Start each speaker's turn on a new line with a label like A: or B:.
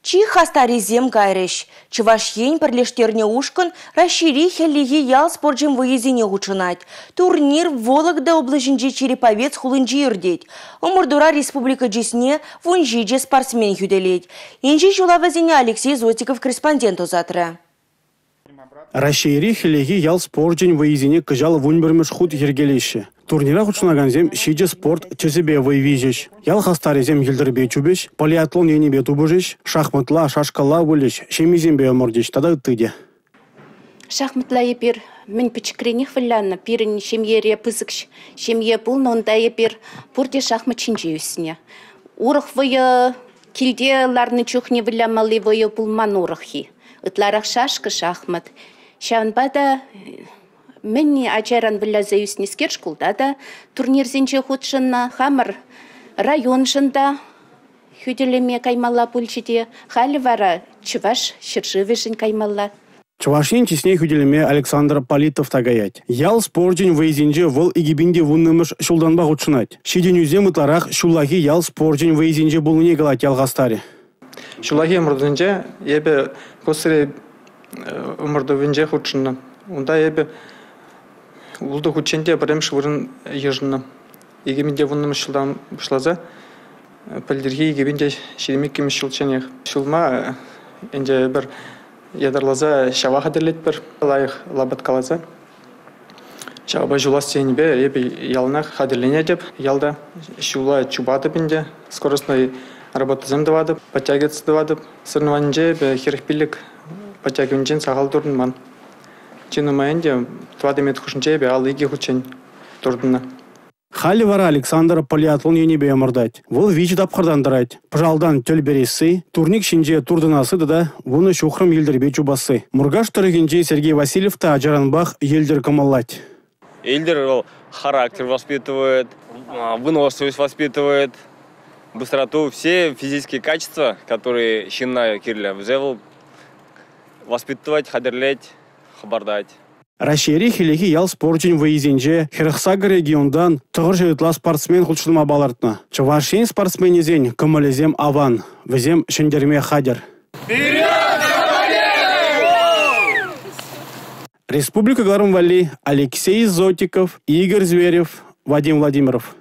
A: Чи хастаррисем кайрӗҫ. Чӑваш Ен пӗрлештернӗ ушкӑн Раҫҫейри хӗллехи ял спорчӗн вӑййисене хутшӑнать. Турнир Вологда облаҫӗнчи Череповец хулинче иртет. Ӑмӑртура республика чысне 17 спортсмен хӳтӗлет. Инҫе ҫула вӗсене Алексей Зотиков корреспондент ӑсатрӗ.
B: Раҫҫейри хӗллехи ял спорчӗн вӑййисене кӑҫал 11-мӗш хут йӗркелеҫҫӗ. Турнира хутшӑнакансем 7 спорт тӗсӗпе вӑй виҫӗҫ. Ял хастарӗсем йӗлтӗрпе чупӗҫ, полиатлон енӗпе тупӑшӗҫ, шахматла, шашкӑлла выльӑҫ, ҫемйисемпе ӑмӑртӗҫ тата ытти те.
C: Шахматла эпир мӗн пӗчӗкренех вылянӑ. Пирӗн ҫемьере пысӑк ҫемье пулнӑ. Унта эпир пурте шахмат ҫинче ӳснӗ. Урӑх вӑйӑ килте ларнӑ чухне вылямалли вӑйӑ пулман урӑххи. Ытларах шашка, шахмат. Ҫавӑнпа та мӗн ачаран выляса ӳснӗскер шкулта та турнирсенче хутшӑннӑ. Хамӑр районшӑн та хӳтӗлеме каймалла пулчӗ те. Халӗ вара Чӑваш ҫӗршывӗшӗн каймалла.
B: Чӑваш Ен чысне хӳтӗлеме Александр Политов та каять. Ял спорчӗн вӑййисенче вӑл 2010-мӗш ҫултанпа хутшӑнать. Ҫитӗнӳсем ытларах ҫуллахи ял спорчӗн вӑййисенче пулнине калать ял хастарӗ.
D: Ҫуллахи ӑмӑртусенче эпӗ Косари ӑмӑртӑвӗнче хутшӑннӑ. Унта эпӗ 6 хутчен те пӗрремӗш вырӑн йышӑннӑ. 2010-мӗш ҫултан пуҫласа пӗлтӗрхи 2022-мӗш ҫулчченех. Ҫулма ӗнтӗ эпир ятарласа ҫава хатӗрлетпӗр, лайӑх лапӑткаласа. Ҫавапа ҫулас енӗпе эпӗ яланах хатӗрленетӗп ялта. Ҫула чупатӑп ӗнтӗ, скоростной работӑсем тӑватӑп, подтягиваться тӑватӑп. Соревнованинче эпӗ 45 подтягиванинчен сахал туртӑнман. Чи нумай ӗнтӗ 4 метр хушшинче эпӗ 52 хутчен туртӑннӑ.
B: Халӗ вара Александр полиатлон енӗпе ӑмӑртать. Вӑл 3 тапхӑртан тӑрать. Пӑшалтан тӗл пересси, турник ҫинче туртӑнасси тата 10 ҫухрӑм йӗлтӗрпе чупасси. Муркаш тӑрӑхӗнчи Сергей Васильев та ачаранпах йӗлтӗр кӑмӑллать.
E: Йӗлтӗр вӑл характер воспитывает, выносливость воспитывает, быстроту, все физические качества, которые ҫынна кирлӗ, вӗсене вӑл воспитывать, хатӗрлет, хӑпартать.
B: Раҫҫейри хӗллехи ял спорчӗн вӑййисенче 48 регионтан 900 ытла спортсмен хутшӑнма палӑртнӑ. Чӑваш Ен спортсменӗсен кӑмӑлӗсем аван, вӗсем ҫӗнтерме хатӗр. Республика кӑларӑм валли Алексей Зотиков, Игорь Зверев, Вадим Владимиров.